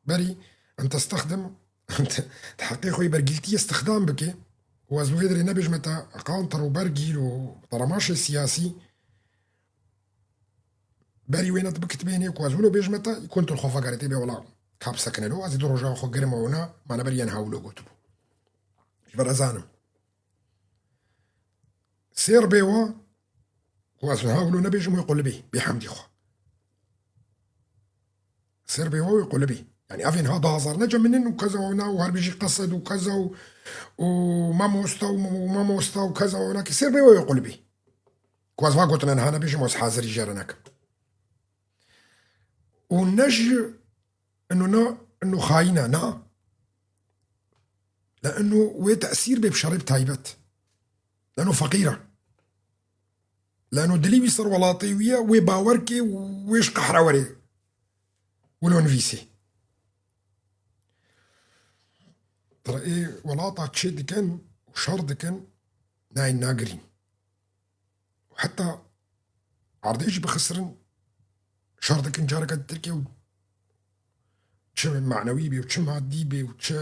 Berî en testexdim, di heqê xwe yê bergîltiyê stixdam bikê û ez bi vê dirê nebêjime te qantir û bergîl û teremaşê siyasî. Berî wêne tu bikitibênê ku ez wilo bêjime te, kuntir xwe vegerê tê bê wela kap sekinelo, ez ê du roja xwe girim û wina, mane berî yen ha wilo gotibû. Ji ber ez zanim. Sêr bê wa, ku ez niha wilo nebêjim wê qulibî, bê hemdî xwe. Sêr bê wa wê qulibî. Yani evên ha du hazar ne ceminin û keza wina û her bijî qesed û keza û, û mamosta û, û mamosta û keza wina ki sêr bê wa wê qulibî. Ku ez va gotin, niha nebêjim, ez hazirî jê re nekim. Û ne ji ino na, ino xayîn e, na. Le ino wê tesîr bê bi şerê bi taybet. Le ino feqîr e. Le ino dilî wî ser welatê wî ye, wê bawer kê û wê ji qehra werê wilo nivîsê. Tirê welata çê dikin û şer dikin, nayên nagirîn. Heta erdê jî bixisirin, şer dikin careke di Tirkiyê û çi manewî bê û çi madî bê û çi,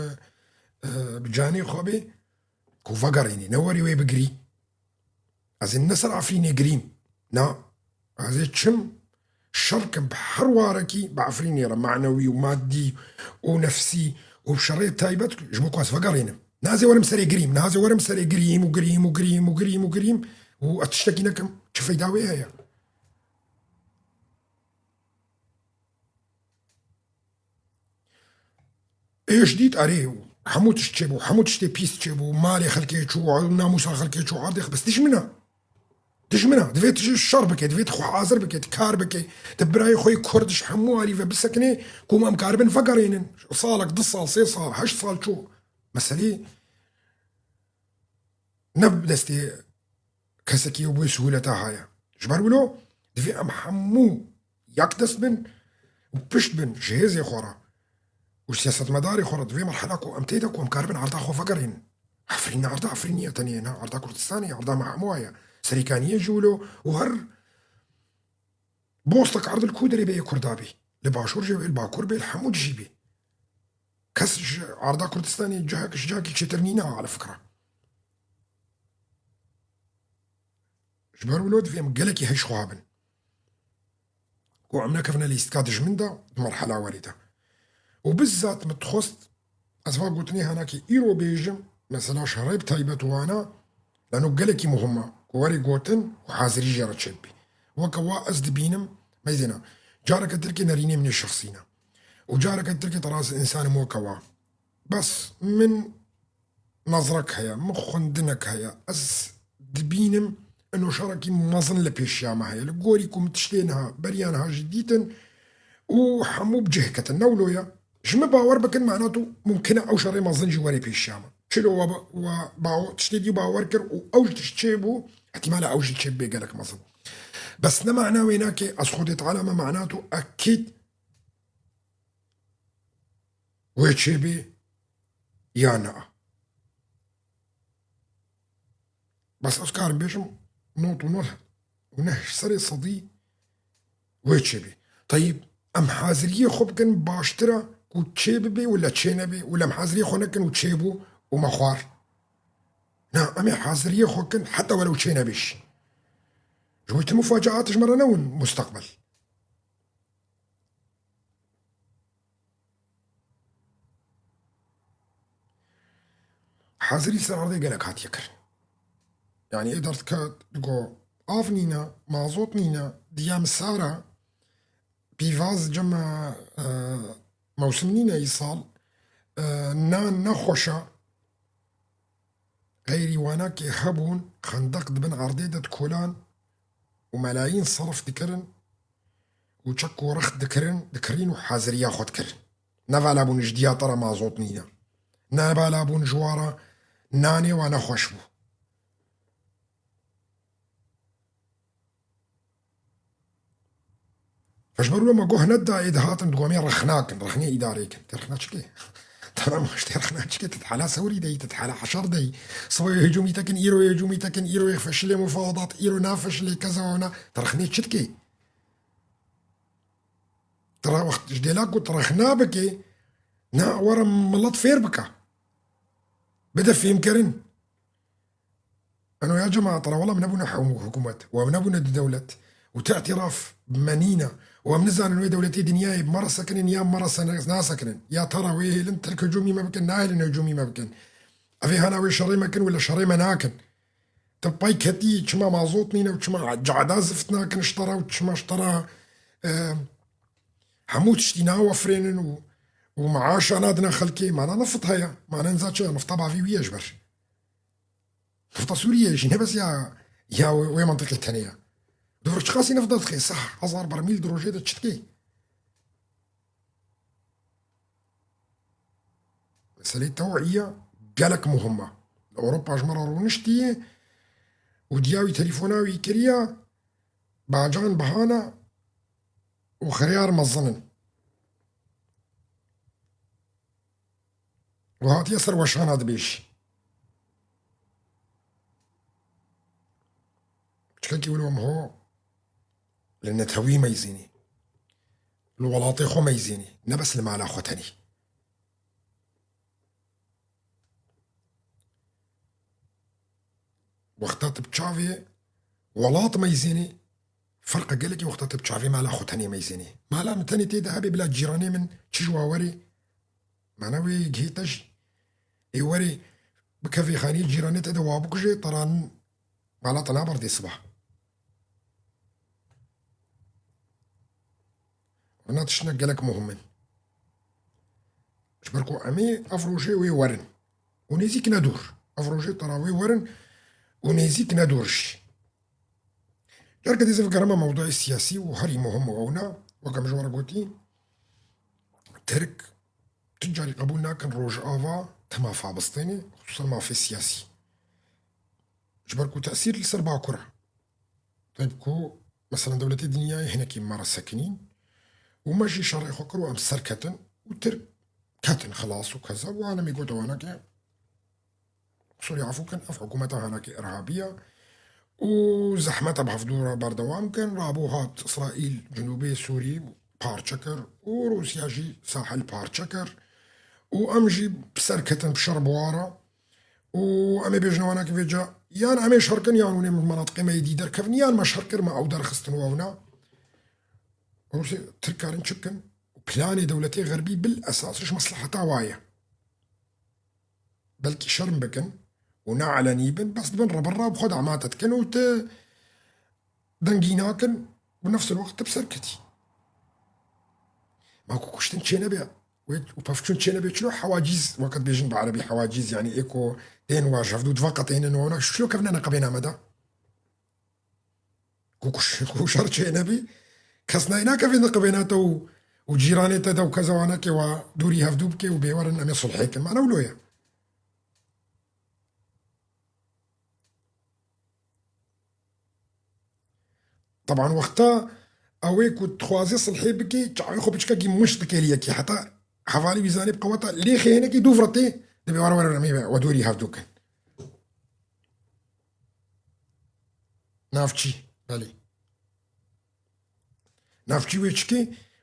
e, bi canê xwe bê, ku vegerînî, ne werî wê bigirî. Ez ê ne ser Efrînê girîm. Na, ez ê çim şer kim bi her warekî bi Efrînê re manewî û madî û nefsî û bi şerê taybet ji bo ku ez vegerînim. Na ez ê werim serê girîm, na ez ê werim serê girîm û girîm û girîm û girîm û girîm û ez tiştekî nekim. Çi feyda wê heye? Êş dît, erê, hemû tişt çêbû, hemû tiştê pîs çêbû, malê xelkê çû, namûsa xelkê çû erdê xwe, bes dijmina. Dijmin e. Divê tu şer bike, divê tu xwe hazir bike, tu kar bike. Tu birayê xwe yê Kurd ji hemû alî ve bisekine ku em karibin vegerînin. Salek, du sal, sê sal, heşt sal çû. Meselê ne bi destê kesekî û bi wê sihûleta haya. Ji ber wilo divê em hemû yek dest bin û pişt bin ji hêzê xwe re û siyasetmedarê xwe re di vê merhela ku em tê de ku em karibin erda xwe vegerînin. Efrîn ne erda Efrînî ye tenê, ne erda Kurdistanê ye, erda me hemû ye. Serêkaniyê jî wilo û her bostek erd li ku derê bê yê Kurda bî. Li Başûr jî bê, li Bakur bê, li hemû cihî bî. Kes ji arda Kurdistanê cihek ji cihekî çêtir nîne, ala fikra. Ji ber wilo divê em gelekî hişxwe bin. Ku em nekevine lîstika dijmin de di merhela werê de. Û bizzat min dixwest ez va gotinê henakê îro bêjim, mesela şerê bi taybet wana, lano gelekî muhim e ku were gotin û hazirî jê re çêbibî. Weke wa ez dibînim, meyzêna, careke tirkê nerînê min ê şexsî ne. Û careke tirkê te rast însanim weke wa. Bes min nezrek heye, min xwendinek heye. Ez dibînim ino şerekî mezin li pêşiya me heye. Li gorî ku min tiştê niha, beriya niha jî dîtin û hemû bi cih ketin. Ne wilo ye. Ji min bawer bikin, mana tu mumkin e ew şerê mezin jî were pêşiya me. Çilo we ba-, we baw-, tiştê dî bawer kir û ew ji tişt çêbû, ihtimala ew jî çêbibê gelek mezin. Bes ne mana wê nake, ez Xwedê Teala me mana tu ekîd wê çêbê ya na. Bes ez karim bêjim nod û nod û neh serê sedî wê çêbê. Teyîb, em haziriyê xwe bikin baştir e ku çêbibe wila çênebe, wila em haziriyê xwe nekin û çêbû û me xwar. Na, em ê haziriyê xwe kin heta were û çênebe jî. Ji bo tu mufacaat ji me re newin musteqbel. Hazirî ser erdê gelek hatiye kirin. Yanî ê derdike digo av nîne, mazot nîne, diya misara, pîvaz cem e, e, mewsim nîne îsal, e, nan nexweş e. Xeyrî wanakê hebûn, xendeq di bin erdê de dikolan û melayîn serf dikirin û çek û rex dikirin, dikirîn û haziriya xwe dikirin. Ne vala bûn ji diya te re mazot nîne. Ne vala bûn ji wa re nanê wa nexweş bû. Ji ber wê me guh neda, ê dihatin digo em ê rexna kin, rexnê îdarê kin. Tê rexna çi kê? Tamam, işte rexna çi kê? Tê hala sewrî de yî, tê hala heşer de yî. Sibe wê hicûmî te kin, îro wê hicûmî te kin, îro yê feşilê mufawedat, îro nafeşilê keza wana. Tê rexnê çi dikê? Tira wext ji dêla ku tu rexna bikê, na were milet fêr bike. Bide fêmkirin. Eno ya cemaat, tira wela em nebûne hewm-, hikûmet. Û em nebûne di dewlet. Û ti îtiraf bi me nîne. Û em nizanin wê dewletê dinyayê bi me re sekinin ya bi me re se-, nasekinin. Ya tera wê hêlin Tirk hicûmî me bikin, nahêlin hicûmî me bikin. Ev ê hana wê şerê me kin, wila şerê me nakin. Tu pey ketî, çima mazot nîne û çima cada zift nakin ji te re û çima ji te re, e, hemû tiştî nawefirênin û, û meaşa nadine xelkê. Mana neft heye. Mana niza çi ye? Nefta bavî wî ye ji ber. Nefta Sûriyeyê jî ne bes ya, ya wê, wê mentiqê tenê ye. Dor çiqasî neft dixê? Seh hezar bermîl di rojê de çi dikê? Meselê tew'iye gelek muhim e. Li Ewropa ji me re rûniştiye û diya wî telefona wî kiriye, bacan bihane û xiriyar mezin in. Û hatiye ser weşana dibêjî. Çikekî wilo em ho li netewî meyzînî. Li welatê xwe meyzînî. Ne bes li mala xwe tenî. Wexta tu bi çavê welat meyzînî, ferqe gelekî wexta tu bi çavê mala xwe tenê meyzînî. Mala min tenê tê de hebe bila cîranê min çi ji wa werê, mana wê gihê te jî. Ê werê bikevê xaniyê cîranê te de wa bikuje, teran mala te naberdê siba. Wana tiştine gelek muhim in. Ji ber ku em ê ev rojê wê werin. Û nêzîk ne dûr. Ev rojê tera wê werin û nêzîk ne dûr jî. Ger ke dîse bigerime mewdûyê siyasî û herî muhim û ewna, weke min ji we re gotî, Tirk tu carî qebûl nakin Rojava ti mafa bistêne, xisûsan mafê siyasî. Ji ber ku tesîr li ser Bakur e. Tayb ku, meselen, dewletê dinyayê hinekî me re sekinîn û me jî şerê xwe kir û em ser ketin û Tirk ketin xilas û keza û alemî gote wana ke Sûrî efû kin, ev hikûmeta hanakê irhabî ye û zehmet e bi hevdû re berdewam kin. Rabû hat Îsraîl Cinûbê Sûrî parçe kir û Rûsya jî sahil parçe kir û em jî bi ser ketin bi şer bi wa re û em ê bêjin wana ki vêca yan em ê şer kin yan hûn ê min menatiqê me yê dî derkevin yan me şer kir me ew derxistin û ew na. Rûsê Tirk karin çi bikin? Planê dewletê xerbî bil esas ji mesleheta wa ye. Belkî şerm bikin û neelenî bin, bes dibin reberra bi xwe damate dikin û tu dengî nakin û nefs el wext tu bi ser ketî. Ma ku kuştin çênebe wê û pevçûn çênebe çilo hewacîz, weke dibêjin bi erebî hewacîz, yanî ê ku tên wa ji hevdû diveqetênin û ona çilo kevne neqebêna me de. Ku, ku, ku şer çênebî, kes nayê nakevê niqibêna te û, û cîranê te de û kezewanekê wa dûrî hevdû bike û bê werin em ê sulhê kin. Mana wilo ye. Teban wexta ew ê ku dixwazê sulhê bike, çavê xwe piçkekî mişt dike li yekî. Heta hevalî wî zanê bi qeweta lêxê hinekî dû viretê, dibê were were em ê we dûrî hevdû kin. Navçî, belê. Navçî wê çikê?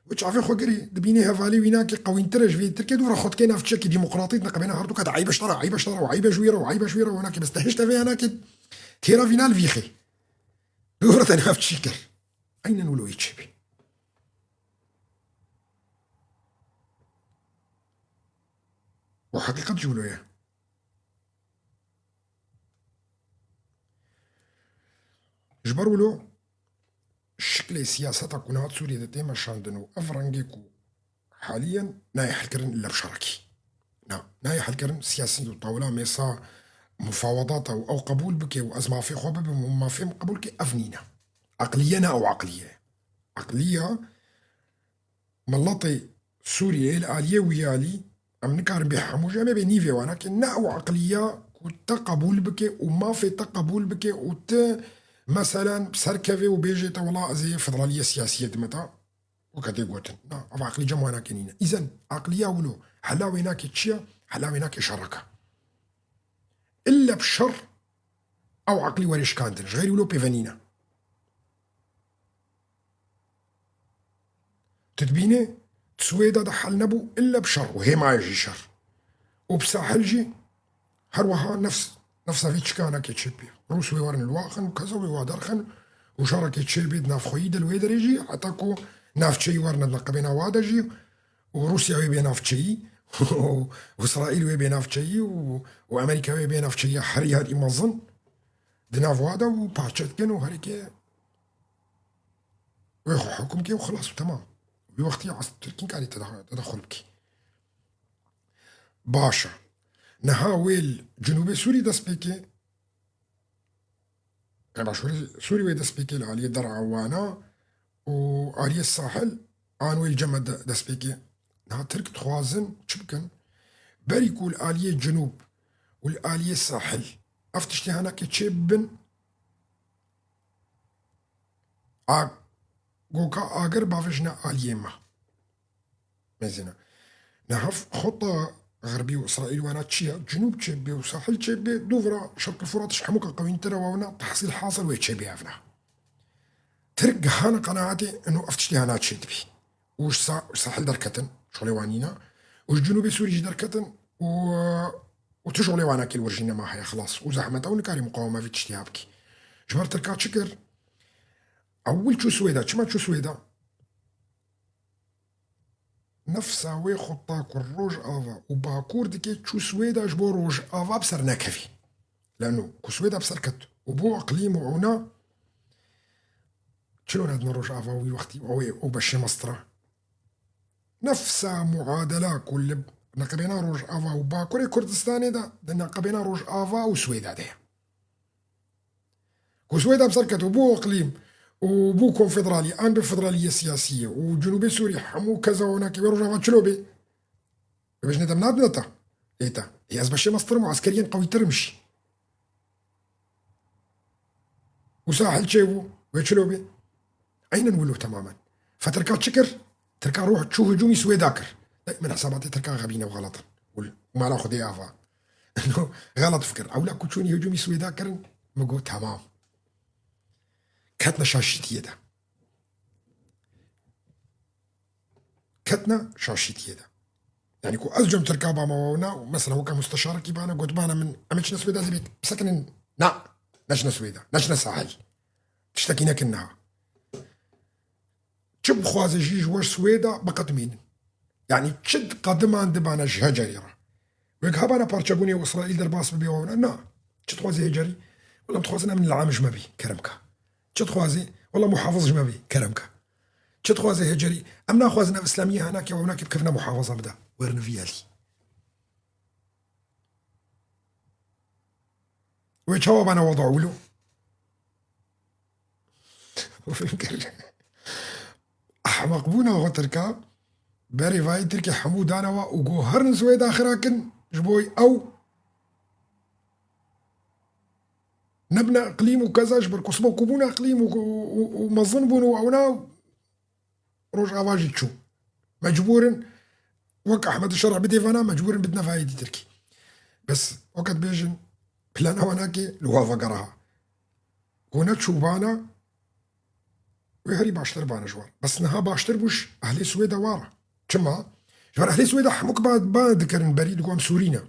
Wê çavê xwe girê. Dibînê hevalê wî nakê qewîntir e ji vê Tirkê, dû re xwe dikê navçiyekî demokratî, neqebêne her du kat eybe ji te re, eybe ji te re, eybe ji wî re, eybe ji wî re, wina kê bes te hişt evê hena kê têra vîna li vî xê. Dû re te navçî kir. Eynen wilo yê çêbî. Û heqîqet jî wilo ye. Ji ber wilo şiklê siyaseta ku niha Sûriyê de tê meşandin û ev rengê ku haliyen nayê helkirin illa bi şerekî. Na, nayê helkirin siyasî û tawila mêsa mufawedata û ew qebûl bike û ez mafê xwe bibim û mafê min qebûl ke ev nîne. Eqliye ne ew eqliye. Eqliya Miletê Sûriyeyê li aliyê wî alî, em nikarin bê hemû jî, em ê bê nîvê wana ke ne ew eqliya ku te qebûl bike û mafê te qebûl bike û tu, meselen, serkevê û bêjê te, wela ez ê federaliyê siyasiyê dime te, weke tê gotin. Na, ev eqlî cem wana ke nîne. Îzen, eqliya wilo, hela wê nake çi ye? Hela wê nake şereke. Îlle bi şer ew eqlî werê şikandin. Ji xeyrî wilo pêve nîne. Tu dibînî, di Swêda de hel nebû, îlle bi şer û hêmayê jî şer. Û bi sahil jî her wiha nefs, nefsa vî çikanekê çêbî. Rûs wê werin li wa xin û keza wê wa derxin û şerekê çêbî di navxweyî de li wê derê jî, heta ku navçeyî werine di neqebêna wa de jî û Rûsya wê bê navçeyî û Îsraîl wê bê navçeyî û, û Amerîka wê bê navçeyî herî herî mezin di nav wa de û parçe dikin û herikê wê xwe hukm kê û xilas û temam. Wî wextî Tirkî nikarî tede-, tedexul bikî. Baş e. Niha wê li Cinûbê Sûrî dest pê kê, e, başûrê Sûrî wê dest pê kê li aliyê der'a wana û aliyê sahil an wê li cem me de-, dest pê kê. Niha Tirk dixwazin çi bikin? Berî ku li aliyê Cinûb û li aliyê sahil ev tiştê hanakê çê bibin, A, goka agir bavêjine aliyê me. Mêzîne. Niha xota Xerbî û Îsraîl wana çi ye? Cinûb çê bê û sahil çê bê, dû vira Şerqil Furat ji hemû ka qewîntir e, wa wina tehsîl hasil wê çê bê evna. Tirk gihane qenaetê ino ev tiştê hena çê dibî. Û ji sa-, ji sahil derketin, şolê wan nîne. Û ji Cinûbê Sûrî jî derketin û, û tu şolê wana kil wir jî nema heye, xilas. Û zehmet e û nikarî muqawema vî tiştî ha bikî. Ji ber Tirka çi kir? Ewil çû Swêda. Çima çû Swêda? Nefsa wê xutta ku Rojava û Bakur dike çû Swêda ji bo Rojava bi ser nekevî. Leno ku Swêda bi ser ket û bo iqlîm û ona çilo nedine Rojava wî wextî ew ê, ew beşê mestra. Nefsa muadela ku li neqebêna Rojava û Bakurê Kurdistanê de, di neqebêna Rojava û Swêda de ye. Ku Swêda bi ser ket û bû iqlîm û bû konfederalî, an bi federaliyê siyasiyê û Cinûbê Sûrî hemû keza wana ke wê rojava çilo bê. Bibêjne dem nadine te. Lê te. Ê ez beşê mestir im û eskeriyên qewîtir im jî. Wisa hil çêbû, wê çilo bê. Eynen wilo temamen. Fe Tirka çi kir? Tirka rûh çû hicûmî Swêda kir. Dayê min hesabatê Tirka xebî ne û xelet in. Û mala Xwedê ava. Xelet fikir. Ewla ku çûnî hicûmî Swêda kirin, min got, temam. Ketne şaşîtiyê de. Ketne şaşîtiyê de. Yani ku ez cem Tirka bama wewna û mesela weke musteşarekî bana gotbana min, em ê çine Swêda, ez ê bêt bisekinin. Na, neçine Swêda, neçine sahil. Tiştekî nekin niha. Çi bixwaze jî ji wer Swêda biqedimînin. Yani çi qediman dibana ji hecerî re. Wek hebana parçebûnê û Îsraîl derbas bibe wewna? Na. Çi dixwazî hecerî? Wela dixwazin em li am ji me bî, kerem ka. Çi dixwazî? Wela muhafiz ji me bî, kerem ka. Çi dixwazî hecerî? Em naxwazin ev îslamiyê hanakê wewna ke bikevine muhafaza bide. Werin vî alî. Wê çawa bana wada wilo? Ehmeqbûna xwe Tirka, berê vayê Tirkê hemû dane wa û got herin Swêda xira kin, ji bo ew nebine iqlîm û keza ji ber ku sibo ku bûne iqlîm û, û, û mezin bûn û ewna Rojava jî çû. Mecbûr in, wek Ehmed Şerh bidê vana, mecbûr in bidine vayê dî Tirkî. Bes weke dibêjin, plana wana kê li wa vegera ha. Ku neçûbana, wê herî baştir bana ji wan. Bes niha baştir bû ji ehlê Swêda wa re. Çima? Ji ber ehlê Swêda hemû ki ba, ba dikirin berî, digo em Sûrî ne.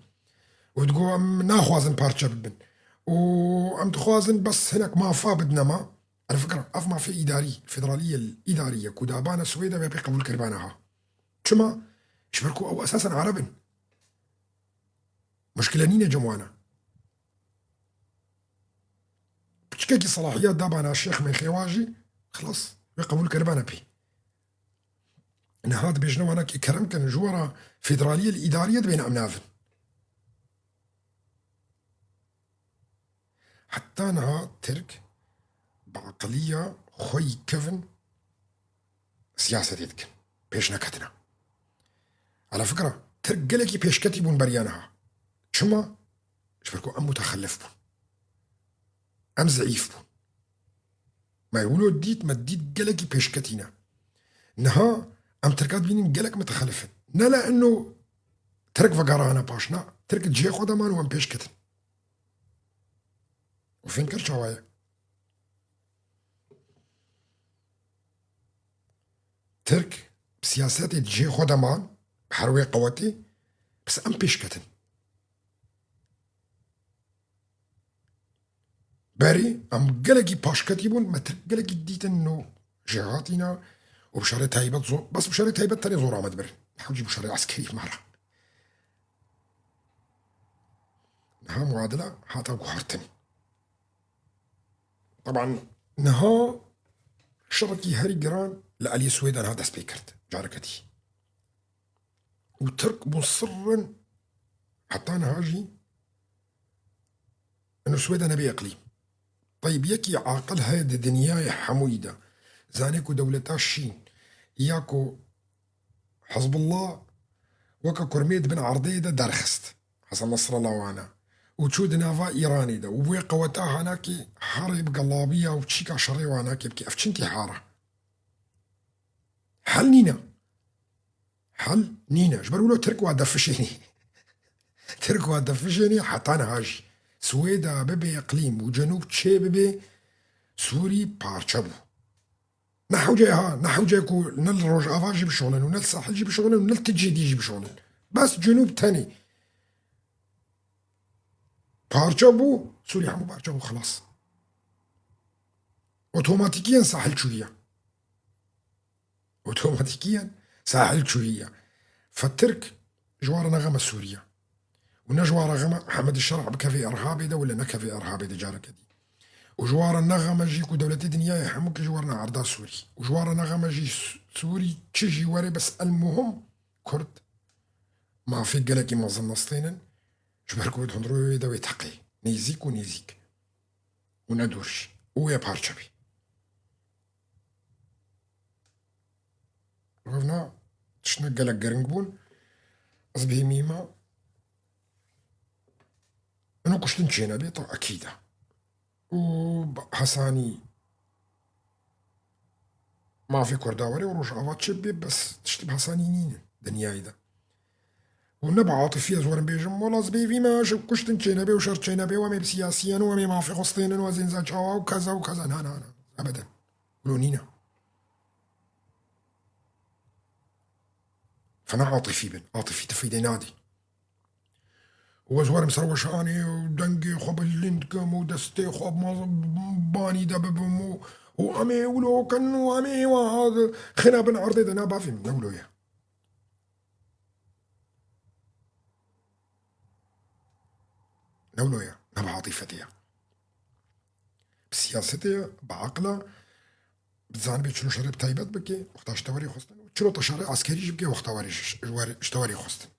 Û digo em naxwazin parçe bibin. Û em dixwazin bes hinek mafa bidine ma. Ala fikra, ev mafê îdarî, federaliyê îdarî ye ku dabana Swêda wê pê qebûl kiribana ha. Çima? Ji ber ku ew esasen Ereb in. Muşkile nîne cem wan e. Piçkekî selahiyet dabana Şêx Mêxêwa jî, xilas, wê qebûl kiribana pê. Niha dibêjine wana kê kerem kin, ji wara federaliyê li îdariyê dibêne em navin. Heta niha Tirk bi eqiliya xwe yî kevin siyasetê dikin. Pêş neketine. Ala fikra, Tirk gelekî pêşketî bûn beriya niha. Çima? Ji ber ku em mutexelif bûn. Em zeîf bûn. Me wilo dît, me dît gelekî pêşketî ne. Niha em Tirka dibînin gelek mutexelif in. Ne le ino Tirk vegerahane paş, na. Tirk cihê xwe de man û em pêş ketin. Û fêm kir çawa ye? Tirk bi siyasetê di cihê xwe de man, bi her wê qewetê, bes em pêş ketin. Berî em gelekî paşketî bûn, me Tirk gelekî dîtin no jêhatîna û bi şerê taybet zor, bes bi şerê taybet tenê zor amed birin. Hewcî bi şerê eskerî me re. Niha muadila hata guhartin. Taban niha şerekî herî giran li alî Swêda niha dest pê kir. Careke dî. Û Tirk musirrin heta niha jî ino Swêda nebe iqlîm. Teyb, yekî aqil heye di dinyayê hemûyî de. Zanê ku dewleta Şîn ya ku Hizbullah weke kurmê di bin erdê de derxist. Hesen Nesrallah wana. Û çû di nava Îranê de. Û wê qeweta hanakê herê bi gelabiya û çîka şerê wanakê bike. Ev çintî hara. Hel nîne. Hel nîne. Ji ber wilo Tirk wa defişênî. Tirk wa defişênî heta niha jî. Swêda bibe iqlîm û Cenûb çê bibe, Sûrî parçe bû. Ne hewce ha, ne hewce ku ne li Rojava jî bişolin û ne li Sahil jî bişolin û ne li ti cihê dî jî bişolin. Bes Cenûb tenê parçe bû, Sûrî hemû parçe bû, xilas. Otomatîkiyen Sahil çûye. Otomatîkiyen Sahil çûye. Fe Tirk ji wan re ne xem e Sûriye. Û ne ji wan re xem e Hemed Şer'a bikeve Irhabê de wele nekeve Irhabê de careke dî. Û ji wan re ne xem e jî ku dewletê dinyayê hemû ki ji wan re erda Sûrî. Û ji wan re ne xem e jî Sû-, Sûrî çi jî were, bes el muhim Kurd mafê gelekî mezin nestênin. Ji ber ku di hundirê wê de wê teqê. Nêzîk û nêzîk. Û ne dûr jî. Û wê parçe bî. Revna tiştine gelek giring bûn. Ez bêhîmî me. Ino kuştin çênebê, ta ekîd e. Û Hesanî mafê Kurda were û Rojava çêbê, bes tiştî bi Hesanî nînin dinyayê de. Û ne bi atifî ez werim bêjim, wela ez bêvî me, ji kuştin çênebê û şer çênebê û em ê bi siyasî yen û em ê mafê xwe stênin û ez ên çawa û keza û keza. Na, na, na. Ebeden. Wilo nîne. Fena atifî bin. Atifî tifîdê nadî. Û ez werim ser weşanê û dengê xwe bilind kim û destê xwe ma-, banî de bibim û, û em ê wilo kin û em ê wa xine bin erdê de. Na bavê min, ne wilo ye. Ne wilo ye. Ne bi atîfetê ye. Bi siyasetê ye, bi aqil e. Dizanibê çilo şerê bi taybet bike, wexta ji te werê xwestin. Çilo te şerê eskerî jî bike, wexta werê ji, ji wer-, ji te werê xwestin.